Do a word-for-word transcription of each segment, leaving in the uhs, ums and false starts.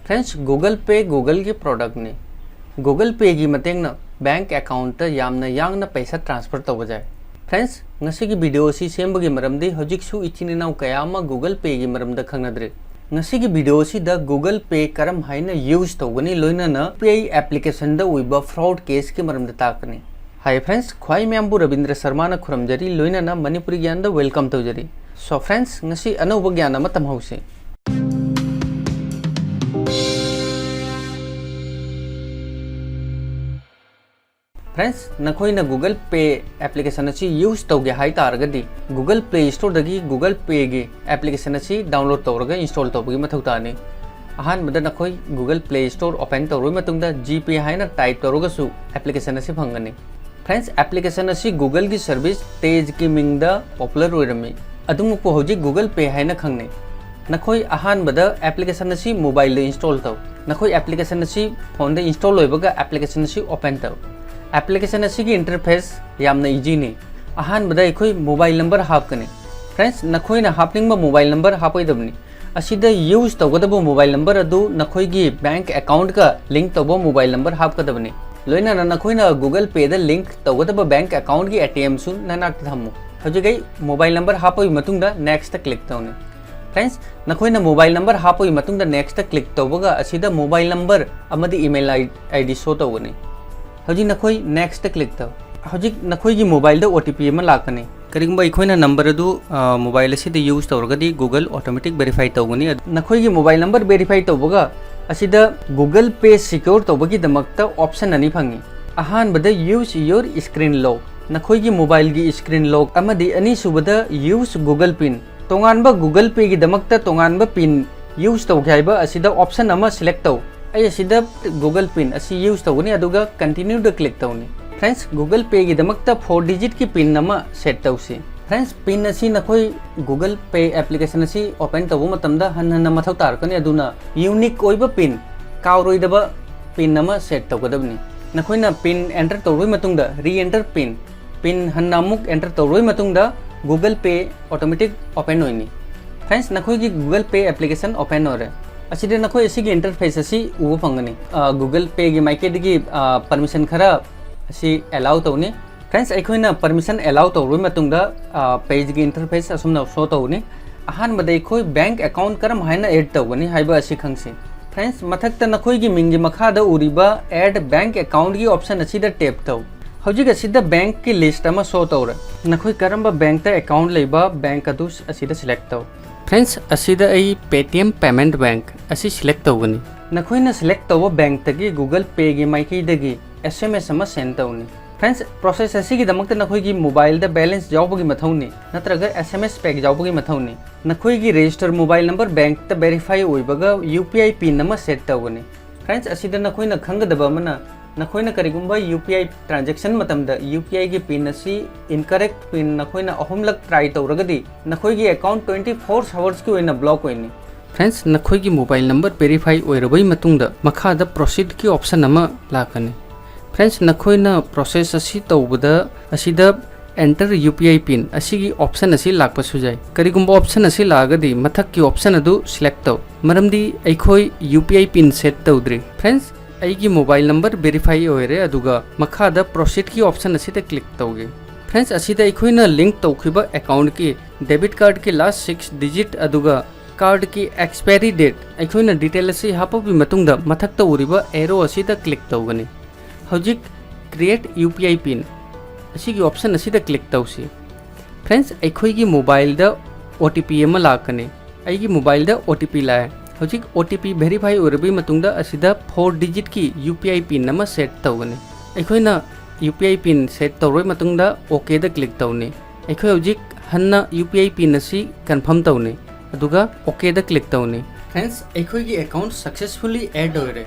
Friends, Google Pay Google-ꯒꯤ product-ꯅꯤ꯫ Google Pay-ꯒꯤ ꯃꯇꯦꯡꯅ bank account-ꯇ ꯌꯥꯝꯅ ꯌꯥꯡꯅ ꯄꯩꯁꯥ transfer ꯇꯧꯕ ꯌꯥꯏ꯫ Friends, ꯉꯁꯤꯒꯤ video ꯑꯁꯤ ꯁꯦꯝꯕꯒꯤ ꯃꯔꯝꯗꯤ ꯍꯧꯖꯤꯛꯁꯨ ꯏꯆꯤꯟ ꯏꯅꯥꯎ ꯀꯌꯥ ꯑꯃ Google Pay-ꯒꯤ ꯃꯔꯝꯗ ꯈꯪꯅꯗ꯭ꯔꯤ꯫ ꯉꯁꯤꯒꯤ video ꯑꯁꯤꯗ Google Pay ꯀꯔꯝ ꯍꯥꯏꯅ use ꯇꯧꯒꯅꯤ, ꯂꯣꯏꯅꯅ ꯄꯦ application-ꯗ ꯑꯣꯏꯕ fraud case-ꯀꯤ ꯃꯔꯝꯗ ꯇꯥꯛꯀꯅꯤ꯫ Hi friends, ꯈ꯭ꯋꯥꯏ ꯃꯌꯥꯝꯕꯨ ꯔꯕꯤꯟꯗ꯭ꯔ ꯁꯔꯃꯥꯅ ꯈꯨꯔꯨꯝꯖꯔꯤ, ꯂꯣꯏꯅꯅ ꯃꯅꯤꯄꯨꯔꯤ ꯒ꯭ꯌꯥꯟꯗ welcome ꯇꯧꯖꯔꯤ꯫ So friends, ꯉꯁꯤ ꯑꯅꯧꯕ ꯒ꯭ꯌꯥꯟ ꯑꯃ ꯇꯝꯍꯧꯁꯤ꯫ Friends, ꯅꯈꯣꯏꯅ Google Pay application ꯑꯁꯤ use ꯇꯧꯒꯦ ꯍꯥꯏ ꯇꯥꯔꯒꯗꯤ, Google Play Store-ꯗꯒꯤ Google Pay-ꯒꯤ application ꯑꯁꯤ download ꯇꯧꯔꯒ install ꯇꯧꯕꯒꯤ ꯃꯊꯧ ꯇꯥꯅꯤ꯫ ꯑꯍꯥꯟꯕꯗ ꯅꯈꯣꯏ Google Play Store open ꯇꯧꯔꯕ ꯃꯇꯨꯡꯗ GPay ꯍꯥꯏꯅ type ꯇꯧꯔꯒꯁꯨ application ꯑꯁꯤ ꯐꯪꯒꯅꯤ꯫ Friends, application ꯑꯁꯤ Google-ꯒꯤ service Page-ꯀꯤ ꯃꯤꯡꯗ popular ꯑꯣꯏꯔꯝꯃꯤ꯫ ꯑꯗꯨꯃꯛꯄꯨ ꯍꯧꯖꯤꯛ Google Pay ꯍꯥꯏꯅ ꯈꯪꯅꯩ꯫ ꯅꯈꯣꯏ ꯑꯍꯥꯟꯕꯗ application ꯑꯁꯤ mobile-ꯗ install ꯇꯧ꯫ ꯅꯈꯣꯏ application ꯑꯁꯤ phone-ꯗ install ꯑꯣꯏꯕꯒ application ꯑꯁꯤ open ꯇꯧ꯫ Application ꯑꯁꯤꯒꯤ interface ꯌꯥꯝꯅ easy-ꯅꯤ꯫ ꯑꯍꯥꯟꯕꯗ ꯑꯩꯈꯣꯏ mobile number ꯍꯥꯞꯀꯅꯤ꯫ Friends, ꯅꯈꯣꯏꯅ ꯍꯥꯞꯅꯤꯡꯕ mobile number ꯍꯥꯞꯄꯣꯏꯗꯕꯅꯤ꯫ ꯑꯁꯤꯗ use ꯇꯧꯒꯗꯕ mobile number ꯑꯗꯨ ꯅꯈꯣꯏꯒꯤ bank account-ꯀ link ꯇꯧꯕ mobile number ꯍꯥꯞꯀꯗꯕꯅꯤ꯫ ꯂꯣꯏꯅꯅ ꯅꯈꯣꯏꯅ Google Pay-ꯗ link ꯇꯧꯒꯗꯕ bank account-ꯀꯤ ATM-ꯁꯨ ꯅꯅꯥꯛꯇ ꯊꯝꯃꯨ꯫ ꯍꯧꯖꯤꯛ ꯑꯩ mobile number ꯍꯥꯞꯄꯒꯤ ꯃꯇꯨꯡꯗ next-ꯇ click ꯇꯧꯅꯤ꯫ Friends, ꯅꯈꯣꯏꯅ mobile number ꯍꯥꯞꯄꯒꯤ ꯃꯇꯨꯡꯗ next-ꯇ click ꯇꯧꯕꯒ ꯑꯁꯤꯗ mobile number ꯑꯃꯗꯤ email ID show ꯇꯧꯒꯅꯤ꯫ ꯍꯧꯖꯤꯛ ꯅꯈꯣꯏ next-ꯇ click ꯇꯧ꯫ ꯍꯧꯖꯤꯛ ꯅꯈꯣꯏꯒꯤ mobile-ꯗ OTP ꯑꯃ ꯂꯥꯛꯀꯅꯤ꯫ ꯀꯔꯤꯒꯨꯝꯕ ꯑꯩꯈꯣꯏꯅ number ꯑꯗꯨ, ꯑ, mobile ꯑꯁꯤꯗ use ꯇꯧꯔꯒꯗꯤ Google automatic verify ꯇꯧꯒꯅꯤ꯫ ꯑꯗꯨ ꯅꯈꯣꯏꯒꯤ mobile number verify ꯇꯧꯕꯒ ꯑꯁꯤꯗ Google Pay secure ꯇꯧꯕꯒꯤꯗꯃꯛꯇ option ꯑꯅꯤ ꯐꯪꯉꯤ꯫ ꯑꯍꯥꯟꯕꯗ Use your screen lock, ꯅꯈꯣꯏꯒꯤ mobile-ꯒꯤ screen lock, ꯑꯃꯗꯤ ꯑꯅꯤꯁꯨꯕꯗ Use Google PIN, ꯇꯣꯉꯥꯟꯕ Google Pay-ꯒꯤꯗꯃꯛꯇ ꯇꯣꯉꯥꯟꯕ PIN use ꯇꯧꯒꯦ ꯍꯥꯏꯕ ꯑꯁꯤꯗ option ꯑꯃ select ꯇꯧ꯫ ꯑꯩ ꯑꯁꯤꯗ Google PIN ꯑꯁꯤ use ꯇꯧꯒꯅꯤ, ꯑꯗꯨꯒ continue-ꯗ click ꯇꯧꯅꯤ꯫ Friends, Google Pay-ꯒꯤꯗꯃꯛꯇ four digit-ꯀꯤ PIN ꯑꯃ set ꯇꯧꯁꯤ꯫ Friends, PIN ꯑꯁꯤ ꯅꯈꯣꯏ Google Pay application ꯑꯁꯤ open ꯇꯧꯕ ꯃꯇꯝꯗ ꯍꯟꯅ ꯍꯟꯅ ꯃꯊꯧ ꯇꯥꯔꯛꯀꯅꯤ, ꯑꯗꯨꯅ unique ꯑꯣꯏꯕ PIN, ꯀꯥꯎꯔꯣꯏꯗꯕ PIN ꯑꯃ set ꯇꯧꯒꯗꯕꯅꯤ꯫ ꯅꯈꯣꯏꯅ PIN enter ꯇꯧꯔꯕ ꯃꯇꯨꯡꯗ re-enter PIN, PIN ꯍꯟꯅ ꯑꯃꯨꯛ enter ꯇꯧꯔꯕ ꯃꯇꯨꯡꯗ Google Pay automatic open ꯑꯣꯏꯅꯤ꯫ Friends, ꯅꯈꯣꯏꯒꯤ Google Pay application open ꯑꯣꯏꯔꯦ꯫ ꯑꯁꯤꯗ ꯅꯈꯣꯏ ꯑꯁꯤꯒꯤ interface ꯑꯁꯤ ꯎꯕ ꯐꯪꯒꯅꯤ꯫ ꯑ, Google Payꯒꯤ ꯃꯥꯏꯀꯩꯗꯒꯤ, ꯑ, permission ꯈꯔ ꯑꯁꯤ allow ꯇꯧꯅꯤ꯫ Friends, ꯑꯩꯈꯣꯏꯅ permission allow ꯇꯧꯔꯕ ꯃꯇꯨꯡꯗ, ꯑ, pageꯒꯤ interface ꯑꯁꯨꯝꯅ show ꯇꯧꯒꯅꯤ꯫ ꯑꯍꯥꯟꯕꯗ ꯑꯩꯈꯣꯏ bank account ꯀꯔꯝ ꯍꯥꯏꯅ add ꯇꯧꯒꯅꯤ ꯍꯥꯏꯕ ꯑꯁꯤ ꯈꯪꯁꯤ꯫ Friends, ꯃꯊꯛꯇ ꯅꯈꯣꯏꯒꯤ ꯃꯤꯡꯒꯤ ꯃꯈꯥꯗ ꯎꯔꯤꯕ add bank accountꯒꯤ option ꯑꯁꯤꯗ tap ꯇꯧ꯫ ꯍꯧꯖꯤꯛ ꯑꯁꯤꯗ bankꯀꯤ list ꯑꯃ show ꯇꯧꯔꯦ꯫ ꯅꯈꯣꯏ ꯀꯔꯝꯕ bankꯇ account ꯂꯩꯕ bank ꯑꯗꯨ ꯑꯁꯤꯗ select ꯇꯧ꯫ Friends, ꯑꯁꯤꯗ ꯑꯩ Paytm Payment Bank ꯑꯁꯤ select ꯇꯧꯒꯅꯤ꯫ ꯅꯈꯣꯏꯅ select ꯇꯧꯕ bankꯇꯒꯤ Google Payꯒꯤ ꯃꯥꯏꯀꯩꯗꯒꯤ S M S ꯑꯃ send ꯇꯧꯅꯤ꯫ Friends, process ꯑꯁꯤꯒꯤꯗꯃꯛꯇ ꯅꯈꯣꯏꯒꯤ mobileꯗ balance ꯌꯥꯎꯕꯒꯤ ꯃꯊꯧꯅꯤ, ꯅꯠꯇ꯭ꯔꯒ S M S pack ꯌꯥꯎꯕꯒꯤ ꯃꯊꯧꯅꯤ꯫ ꯅꯈꯣꯏꯒꯤ register mobile number bankꯇ verify ꯑꯣꯏꯕꯒ U P I pin ꯑꯃ set ꯇꯧꯒꯅꯤ꯫ Friends, ꯑꯁꯤꯗ ꯅꯈꯣꯏꯅ ꯈꯪꯒꯗꯕ ꯑꯃꯅ, ꯅꯈꯣꯏꯅ ꯀꯔꯤꯒꯨꯝꯕ U P I transaction ꯃꯇꯝꯗ U P Iꯒꯤ pin ꯑꯁꯤ incorrect pin ꯅꯈꯣꯏꯅ ꯑꯍꯨꯝꯂꯛ try ꯇꯧꯔꯒꯗꯤ, ꯅꯈꯣꯏꯒꯤ account twenty four hoursꯀꯤ ꯑꯣꯏꯅ block ꯑꯣꯏꯅꯤ꯫ Friends, ꯅꯈꯣꯏꯒꯤ mobile number verify ꯑꯣꯏꯔꯕꯒꯤ ꯃꯇꯨꯡꯗ ꯃꯈꯥꯗ proceedꯀꯤ option ꯑꯃ ꯂꯥꯛꯀꯅꯤ꯫ Friends, ꯅꯈꯣꯏꯅ process ꯑꯁꯤ ꯇꯧꯕꯗ ꯑꯁꯤꯗ enter U P I pin ꯑꯁꯤꯒꯤ option ꯑꯁꯤ ꯂꯥꯛꯄꯁꯨ ꯌꯥꯏ꯫ ꯀꯔꯤꯒꯨꯝꯕ option ꯑꯁꯤ ꯂꯥꯛꯑꯒꯗꯤ ꯃꯊꯛꯀꯤ option ꯑꯗꯨ select ꯇꯧ, ꯃꯔꯝꯗꯤ ꯑꯩꯈꯣꯏ U P I pin set ꯇꯧꯗ꯭ꯔꯤ꯫ Friends, ꯑꯩꯒꯤ mobile number verify ꯑꯣꯏꯔꯦ, ꯑꯗꯨꯒ ꯃꯈꯥꯗ proceedꯀꯤ option ꯑꯁꯤꯗ click ꯇꯧꯒꯦ꯫ Friends, ꯑꯁꯤꯗ ꯑꯩꯈꯣꯏꯅ link ꯇꯧꯈꯤꯕ accountꯀꯤ debit cardꯀꯤ last six digit ꯑꯗꯨꯒ cardꯀꯤ expiry date ꯑꯩꯈꯣꯏꯅ detail ꯑꯁꯤ ꯍꯥꯞꯄꯕꯒꯤ ꯃꯇꯨꯡꯗ ꯃꯊꯛꯇ ꯎꯔꯤꯕ arrow ꯑꯁꯤꯗ click ꯇꯧꯒꯅꯤ꯫ ꯍꯧꯖꯤꯛ create U P I pin ꯑꯁꯤꯒꯤ option ꯑꯁꯤꯗ click ꯇꯧꯁꯤ꯫ Friends, ꯑꯩꯈꯣꯏꯒꯤ mobileꯗ O T P ꯑꯃ ꯂꯥꯛꯀꯅꯤ꯫ ꯑꯩꯒꯤ mobileꯗ O T P ꯂꯥꯛꯑꯦ꯫ ꯍꯧꯖꯤꯛ O T P verify ꯑꯣꯏꯔꯕꯒꯤ ꯃꯇꯨꯡꯗ ꯑꯁꯤꯗ four digitꯀꯤ U P I pin ꯑꯃ set ꯇꯧꯒꯅꯤ꯫ ꯑꯩꯈꯣꯏꯅ U P I pin set ꯇꯧꯔꯕ ꯃꯇꯨꯡꯗ OKꯗ click ꯇꯧꯅꯤ꯫ ꯑꯩꯈꯣꯏ ꯍꯧꯖꯤꯛ ꯍꯟꯅ U P I pin ꯑꯁꯤ confirm ꯇꯧꯅꯤ, ꯑꯗꯨꯒ OKꯗ click ꯇꯧꯅꯤ꯫ Friends, ꯑꯩꯈꯣꯏꯒꯤ account successfully add ꯑꯣꯏꯔꯦ꯫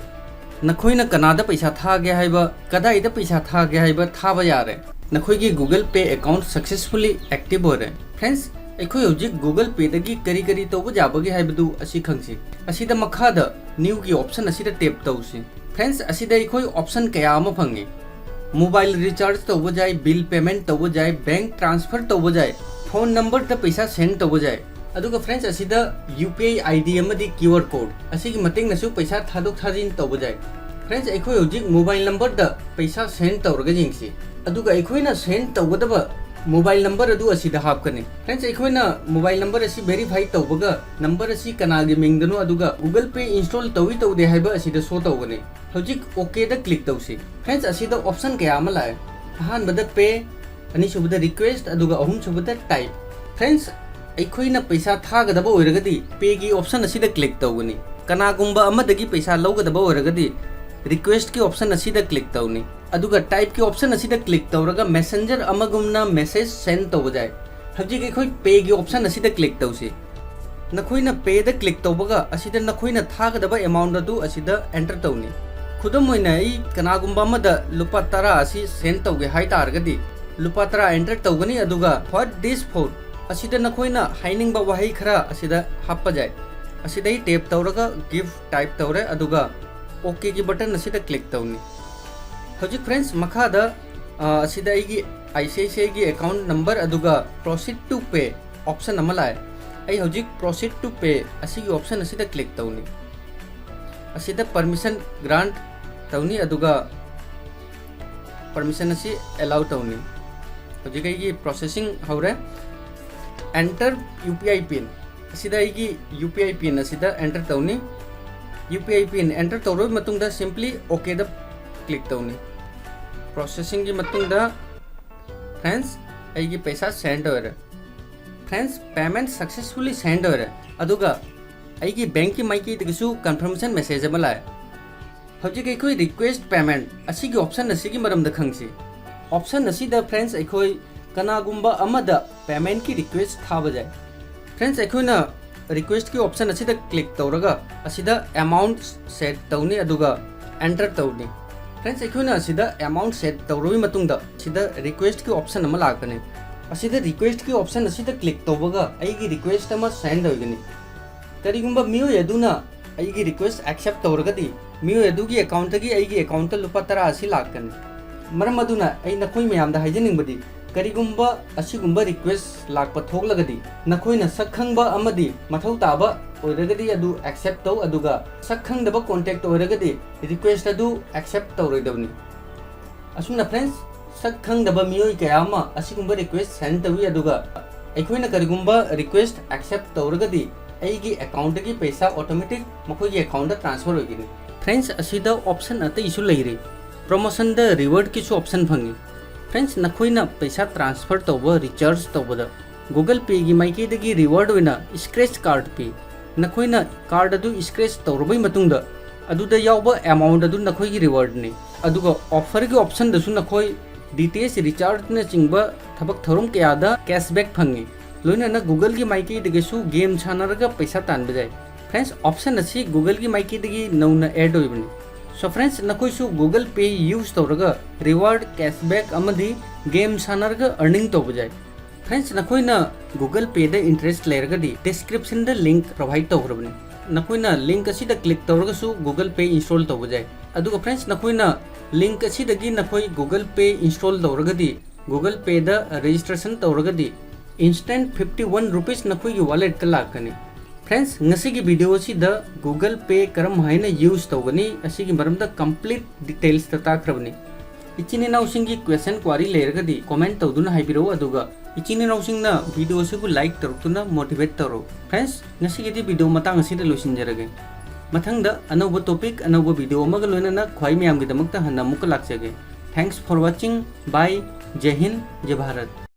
ꯅꯈꯣꯏꯅ ꯀꯅꯥꯗ ꯄꯩꯁꯥ ꯊꯥꯒꯦ ꯍꯥꯏꯕ, ꯀꯗꯥꯏꯗ ꯄꯩꯁꯥ ꯊꯥꯒꯦ ꯍꯥꯏꯕ ꯊꯥꯕ ꯌꯥꯔꯦ꯫ ꯅꯈꯣꯏꯒꯤ Google Pay account successfully active ꯑꯣꯏꯔꯦ꯫ Friends, ꯑꯩꯈꯣꯏ ꯍꯧꯖꯤꯛ Google Payꯗꯒꯤ ꯀꯔꯤ ꯀꯔꯤ ꯇꯧꯕ ꯌꯥꯕꯒꯦ ꯍꯥꯏꯕꯗꯨ ꯑꯁꯤ ꯈꯪꯁꯤ꯫ ꯑꯁꯤꯗ ꯃꯈꯥꯗ newꯒꯤ option ꯑꯁꯤꯗ tap ꯇꯧꯁꯤ꯫ Friends, ꯑꯁꯤꯗ ꯑꯩꯈꯣꯏ option ꯀꯌꯥ ꯑꯃ ꯐꯪꯉꯤ꯫ Mobile recharge ꯇꯧꯕ ꯌꯥꯏ, bill payment ꯇꯧꯕ ꯌꯥꯏ, bank transfer ꯇꯧꯕ ꯌꯥꯏ, phone numberꯗ ꯄꯩꯁꯥ send ꯇꯧꯕ ꯌꯥꯏ꯫ ꯑꯗꯨꯒ friends, ꯑꯁꯤꯗ UPI ID ꯑꯃꯗꯤ QR code ꯑꯁꯤꯒꯤ ꯃꯇꯦꯡꯅꯁꯨ ꯄꯩꯁꯥ ꯊꯥꯗꯣꯛ ꯊꯥꯖꯤꯟ ꯇꯧꯕ ꯌꯥꯏ꯫ Friends, ꯑꯩꯈꯣꯏ ꯍꯧꯖꯤꯛ mobile numberꯗ ꯄꯩꯁꯥ send ꯇꯧꯔꯒ ꯌꯦꯡꯁꯤ꯫ ꯑꯗꯨꯒ ꯑꯩꯈꯣꯏꯅ send ꯇꯧꯒꯗꯕ mobile number ꯑꯗꯨ ꯑꯁꯤꯗ ꯍꯥꯞꯀꯅꯤ꯫ Friends, ꯑꯩꯈꯣꯏꯅ mobile number ꯑꯁꯤ verify ꯇꯧꯕꯒ number ꯑꯁꯤ ꯀꯅꯥꯒꯤ ꯃꯤꯡꯗꯅꯣ ꯑꯗꯨꯒ Google Pay install ꯇꯧꯏ ꯇꯧꯗꯦ ꯍꯥꯏꯕ ꯑꯁꯤꯗ show ꯇꯧꯒꯅꯤ꯫ ꯍꯧꯖꯤꯛ OKꯗ click ꯇꯧꯁꯤ꯫ Friends, ꯑꯁꯤꯗ option ꯀꯌꯥ ꯑꯃ ꯂꯥꯛꯑꯦ꯫ ꯑꯍꯥꯟꯕꯗ pay, ꯑꯅꯤꯁꯨꯕꯗ request, ꯑꯗꯨꯒ ꯑꯍꯨꯝꯁꯨꯕꯗ type꯫ Friends, ꯑꯩꯈꯣꯏꯅ ꯄꯩꯁꯥ ꯊꯥꯒꯗꯕ ꯑꯣꯏꯔꯒꯗꯤ payꯒꯤ option ꯑꯁꯤꯗ click ꯇꯧꯒꯅꯤ꯫ ꯀꯅꯥꯒꯨꯝꯕ ꯑꯃꯗꯒꯤ ꯄꯩꯁꯥ ꯂꯧꯒꯗꯕ ꯑꯣꯏꯔꯒꯗꯤ requestꯀꯤ option ꯑꯁꯤꯗ click ꯇꯧꯅꯤ꯫ ꯑꯗꯨꯒ typeꯀꯤ option ꯑꯁꯤꯗ click ꯇꯧꯔꯒ messenger ꯑꯃꯒꯨꯝꯅ message send ꯇꯧꯕ ꯌꯥꯏ꯫ ꯍꯧꯖꯤꯛ ꯑꯩꯈꯣꯏ payꯒꯤ option ꯑꯁꯤꯗ click ꯇꯧꯁꯤ꯫ ꯅꯈꯣꯏꯅ payꯗ click ꯇꯧꯕꯒ ꯑꯁꯤꯗ ꯅꯈꯣꯏꯅ ꯊꯥꯒꯗꯕ amount ꯑꯗꯨ ꯑꯁꯤꯗ enter ꯇꯧꯅꯤ꯫ ꯈꯨꯗꯝ ꯑꯣꯏꯅ, ꯑꯩ ꯀꯅꯥꯒꯨꯝꯕ ꯑꯃꯗ ꯂꯨꯄꯥ ꯇꯔꯥ ꯑꯁꯤ send ꯇꯧꯒꯦ ꯍꯥꯏ ꯇꯥꯔꯒꯗꯤ, ꯂꯨꯄꯥ ꯇꯔꯥ enter ꯇꯧꯒꯅꯤ, ꯑꯗꯨꯒ "What this for?" ꯑꯁꯤꯗ ꯅꯈꯣꯏꯅ ꯍꯥꯏꯅꯤꯡꯕ ꯋꯥꯍꯩ ꯈꯔ ꯑꯁꯤꯗ ꯍꯥꯞꯄ ꯌꯥꯏ꯫ ꯑꯁꯤꯗ ꯑꯩ tap ꯇꯧꯔꯒ "Give" type ꯇꯧꯔꯦ, ꯑꯗꯨꯒ OKꯒꯤ button ꯑꯁꯤꯗ click ꯇꯧꯅꯤ꯫ ꯍꯧꯖꯤꯛ friends, ꯃꯈꯥꯗ, ꯑ, ꯑꯁꯤꯗ ꯑꯩꯒꯤ ICICIꯒꯤ account number ꯑꯗꯨꯒ "Proceed to pay" option ꯑꯃ ꯂꯥꯛꯑꯦ꯫ ꯑꯩ ꯍꯧꯖꯤꯛ "Proceed to pay" ꯑꯁꯤꯒꯤ option ꯑꯁꯤꯗ click ꯇꯧꯅꯤ꯫ ꯑꯁꯤꯗ permission grant ꯇꯧꯅꯤ, ꯑꯗꯨꯒ permission ꯑꯁꯤ allow ꯇꯧꯅꯤ꯫ ꯍꯧꯖꯤꯛ ꯑꯩꯒꯤ processing ꯍꯧꯔꯦ꯫ "Enter UPI pin", ꯑꯁꯤꯗ ꯑꯩꯒꯤ UPI pin ꯑꯁꯤꯗ enter ꯇꯧꯅꯤ꯫ UPI pin enter ꯇꯧꯔꯕ ꯃꯇꯨꯡꯗ simply OKꯗ click ꯇꯧꯅꯤ꯫ Processingꯒꯤ ꯃꯇꯨꯡꯗ, friends, ꯑꯩꯒꯤ ꯄꯩꯁꯥ send ꯑꯣꯏꯔꯦ꯫ Friends, payment successfully send ꯑꯣꯏꯔꯦ꯫ ꯑꯗꯨꯒ ꯑꯩꯒꯤ bankꯀꯤ ꯃꯥꯏꯀꯩꯗꯒꯤꯁꯨ confirmation message ꯑꯃ ꯂꯥꯛꯑꯦ꯫ ꯍꯧꯖꯤꯛ ꯑꯩꯈꯣꯏ request payment ꯑꯁꯤꯒꯤ option ꯑꯁꯤꯒꯤ ꯃꯔꯝꯗ ꯈꯪꯁꯤ꯫ Option ꯑꯁꯤꯗ, friends, ꯑꯩꯈꯣꯏ ꯀꯅꯥꯒꯨꯝꯕ ꯑꯃꯗ paymentꯀꯤ request ꯊꯥꯕ ꯌꯥꯏ꯫ Friends, ꯑꯩꯈꯣꯏꯅ requestꯀꯤ option ꯑꯁꯤꯗ click ꯇꯧꯔꯒ ꯑꯁꯤꯗ amount set ꯇꯧꯅꯤ, ꯑꯗꯨꯒ enter ꯇꯧꯅꯤ꯫ Friends, ꯑꯩꯈꯣꯏꯅ ꯑꯁꯤꯗ amount set ꯇꯧꯔꯕ ꯃꯇꯨꯡꯗ ꯑꯁꯤꯗ requestꯀꯤ option ꯑꯃ ꯂꯥꯛꯀꯅꯤ꯫ ꯑꯁꯤꯗ requestꯀꯤ option ꯑꯁꯤꯗ click ꯇꯧꯕꯒ ꯑꯩꯒꯤ request ꯑꯃ send ꯑꯣꯏꯒꯅꯤ꯫ ꯀꯔꯤꯒꯨꯝꯕ ꯃꯤꯑꯣꯏ ꯑꯗꯨꯅ ꯑꯩꯒꯤ request accept ꯇꯧꯔꯒꯗꯤ, ꯃꯤꯑꯣꯏ ꯑꯗꯨꯒꯤ accountꯇꯒꯤ ꯑꯩꯒꯤ accountꯇ ꯂꯨꯄꯥ ꯇꯔꯥ ꯑꯁꯤ ꯂꯥꯛꯀꯅꯤ꯫ ꯃꯔꯝ ꯑꯗꯨꯅ ꯑꯩ ꯅꯈꯣꯏ ꯃꯌꯥꯝꯗ ꯍꯥꯏꯖꯅꯤꯡꯕꯗꯤ, ꯀꯔꯤꯒꯨꯝꯕ ꯑꯁꯤꯒꯨꯝꯕ request ꯂꯥꯛꯄ ꯊꯣꯛꯂꯒꯗꯤ, ꯅꯈꯣꯏꯅ ꯁꯛ ꯈꯪꯕ ꯑꯃꯗꯤ ꯃꯊꯧ ꯇꯥꯕ ꯑꯣꯏꯔꯒꯗꯤ ꯑꯗꯨ accept ꯇꯧ, ꯑꯗꯨꯒ ꯁꯛ ꯈꯪꯗꯕ contact ꯑꯣꯏꯔꯒꯗꯤ request ꯑꯗꯨ accept ꯇꯧꯔꯣꯏꯗꯕꯅꯤ꯫ ꯑꯁꯨꯝꯅ friends, ꯁꯛ ꯈꯪꯗꯕ ꯃꯤꯑꯣꯏ ꯀꯌꯥ ꯑꯃ ꯑꯁꯤꯒꯨꯝꯕ request send ꯇꯧꯏ, ꯑꯗꯨꯒ ꯑꯩꯈꯣꯏꯅ ꯀꯔꯤꯒꯨꯝꯕ request accept ꯇꯧꯔꯒꯗꯤ ꯑꯩꯒꯤ account ꯇꯒꯤ ꯄꯩꯁꯥ automatic ꯃꯈꯣꯏꯒꯤ account ꯇ transfer ꯑꯣꯏꯒꯅꯤ꯫ Friends, ꯑꯁꯤꯗ option ꯑꯇꯩꯁꯨ ꯂꯩꯔꯤ꯫ Promotion ꯗ reward ꯀꯤꯁꯨ option ꯐꯪꯏ꯫ Friends, ꯅꯈꯣꯏꯅ ꯄꯩꯁꯥ transfer ꯇꯧꯕ, recharge ꯇꯧꯕꯗ Google Pay ꯒꯤ ꯃꯥꯏꯀꯩꯗꯒꯤ reward ꯑꯣꯏꯅ scratch card ꯄꯤ꯫ ꯅꯈꯣꯏꯅ card ꯑꯗꯨ scratch ꯇꯧꯔꯕꯩ ꯃꯇꯨꯡꯗ ꯑꯗꯨꯗ ꯌꯥꯎꯕ amount ꯑꯗꯨ ꯅꯈꯣꯏꯒꯤ reward ꯅꯤ꯫ ꯑꯗꯨꯒ offer ꯒꯤ option ꯗꯁꯨ ꯅꯈꯣꯏ D T H recharge ꯅꯆꯤꯡꯕ ꯊꯕꯛ ꯊꯧꯔꯝ ꯀꯌꯥꯗ cashback ꯐꯪꯏ꯫ ꯂꯣꯏꯅꯅ Google ꯒꯤ ꯃꯥꯏꯀꯩꯗꯒꯤꯁꯨ game ꯁꯥꯟꯅꯔꯒ ꯄꯩꯁꯥ ꯇꯥꯟꯕ ꯌꯥꯏ꯫ Friends, option ꯑꯁꯤ Google ꯒꯤ ꯃꯥꯏꯀꯩꯗꯒꯤ ꯅꯧꯅ add ꯑꯣꯏꯕꯅꯤ꯫ So friends, ꯅꯈꯣꯏꯁꯨ Google Pay use ꯇꯧꯔꯒ reward, cashback ꯑꯃꯗꯤ game ꯁꯥꯟꯅꯔꯒ earning ꯇꯧꯕ ꯌꯥꯏ꯫ Friends, ꯅꯈꯣꯏꯅ Google Pay ꯗ interest ꯂꯩꯔꯒꯗꯤ description ꯗ link provide ꯇꯧꯈ꯭ꯔꯕꯅꯤ꯫ ꯅꯈꯣꯏꯅ link ꯑꯁꯤꯗ click ꯇꯧꯔꯒꯁꯨ Google Pay install ꯇꯧꯕ ꯌꯥꯏ꯫ ꯑꯗꯨꯒ friends, ꯅꯈꯣꯏꯅ link ꯑꯁꯤꯗꯒꯤ ꯅꯈꯣꯏ Google Pay install ꯇꯧꯔꯒꯗꯤ, Google Pay ꯗ registration ꯇꯧꯔꯒꯗꯤ instant fifty one rupees ꯅꯈꯣꯏꯒꯤ wallet ꯇ ꯂꯥꯛꯀꯅꯤ꯫ Friends, ꯉꯁꯤꯒꯤ video ꯑꯁꯤꯗ Google Pay ꯀꯔꯝ ꯍꯥꯏꯅ use ꯇꯧꯒꯅꯤ ꯑꯁꯤꯒꯤ ꯃꯔꯝꯗ complete details ꯇ ꯇꯥꯛꯈ꯭ꯔꯕꯅꯤ꯫ ꯏꯆꯤꯟ ꯏꯅꯥꯎꯁꯤꯡꯒꯤ question query ꯂꯩꯔꯒꯗꯤ comment ꯇꯧꯗꯨꯅ ꯍꯥꯏꯕꯤꯔꯛꯎ, ꯑꯗꯨꯒ ꯏꯆꯤꯟ ꯏꯅꯥꯎꯁꯤꯡꯅ video ꯑꯁꯤꯕꯨ like ꯇꯧꯔꯛꯇꯨꯅ motivate ꯇꯧꯔꯣ꯫ Friends, ꯉꯁꯤꯒꯤꯗꯤ video ꯃꯇꯥꯡ ꯑꯁꯤꯗ ꯂꯣꯏꯁꯤꯟꯖꯔꯒꯦ꯫ ꯃꯊꯪꯗ ꯑꯅꯧꯕ topic, ꯑꯅꯧꯕ video ꯑꯃꯒ ꯂꯣꯏꯅꯅ ꯈ꯭ꯋꯥꯏ ꯃꯌꯥꯝꯒꯤꯗꯃꯛꯇ ꯍꯟꯅ ꯑꯃꯨꯛꯀ ꯂꯥꯛꯆꯒꯦ꯫ Thanks for watching. Bye. ꯖꯩ Hind, ꯖꯩ Bharat.